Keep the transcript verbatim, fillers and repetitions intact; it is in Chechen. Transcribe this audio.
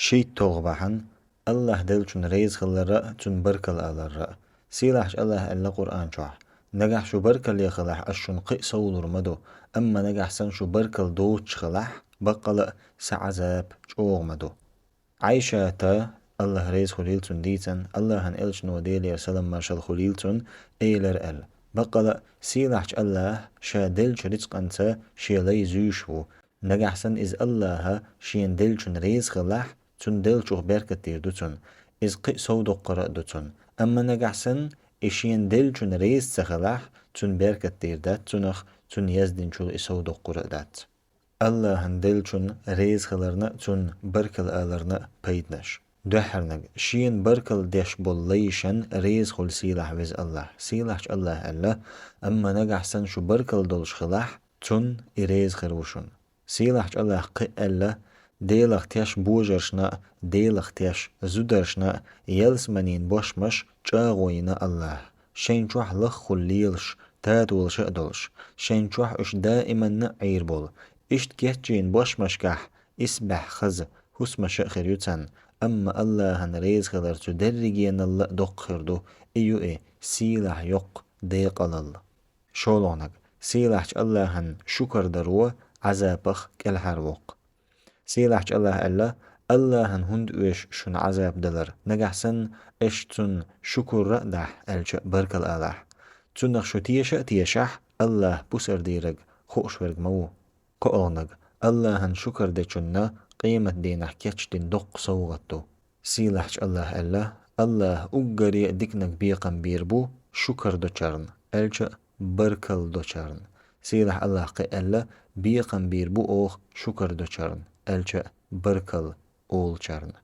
Шийтта толгӀа бахьан: Аллахь деллачун реза хилар а, цунна баркалла алар а. Сийлахьчу Аллахьа аьлла Къуръан чохь: «Нагахь шу баркалла хилахь, ас шуна кхин а совлур ма ду, амма нагахь санна шу баркалла доцуш хилахь, баккъала а сан Ӏазап чӀогӀа ма ду». Ӏайшата, Аллахь реза хуьлийла цунна, дийцина, Аллахьан элчано, Делера салам-маршалла хуьлийла цунна, элира аьлла: «Баккъала а сийлахьчу Аллахь Ша деллачу рицкъанца Шен лай зуьйш ву. Нагахь санна иза Аллахьа Шена деллачун реза хилахь, цунна деллачух беркат дийр ду цунна, иза кхин а сов доккхур а ду цунна. Амма нагахь санна и Шена деллачун реза ца хилахь, цунна беркат дийр дац цунах, цунна яздинчул и сов доккхур а дац». Аллахьан деллачун реза хиларна а, цунна баркалла аларна а пайданаш. Дуьххьарниг: Шена баркалла деш болу лайшан реза хуьлу сийлахь Веза Аллахь. Сийлахьчу Аллахьа аьлла: «Амма нагахь санна шу баркалла долуш хилахь, цунна и реза хир ву шуна». Сийлахьчу Аллахьа кхин а аьлла: «Делах теш божаршна а, Делах теш зударшна а ялсаманийн бошмаш чӀагӀо йина Аллахьа. Шайн чохь лаххула лелаш, татолаш а долуш, шайн чохь уьш даиманна а Ӏийр болу. Иштта кечйина бошмашкахь исбаьхьа хаза хӀусамаш а хир ю царна, амма Аллахьан реза хилар цу дерригеналла а доккха хир ду, и ю и сийлахь йоккха декъалалла». ШолгӀаниг: Сийлахьчу Аллахьан шукар даро Ӏазапах кӀелхьарвоккху. Сийлахьчу Аллахьа аьлла: «Аллахьан хӀунда оьшу шуна Ӏазап далар, нагахь санна аша цунна шукур а дахь, аьлча а баркалла алахь? Цунах шу теша а тешахь, Аллахь пусар дийриг хууш верг ма ву». КхоалгӀаниг: Аллахьан шукар дечунна къематдийнахь кечдина доккха совгӀат ду. Сийлахьчу Аллахьа аьлла: «Аллахь уггаре а диканиг бекхам бийр бу шукар дочарна, аьлча а баркалла дочарна». Сийлахь Аллахьа кхин а аьлла: «Бекхам бийр бу оха шукар дочарна, аьлча а баркалла олучарна».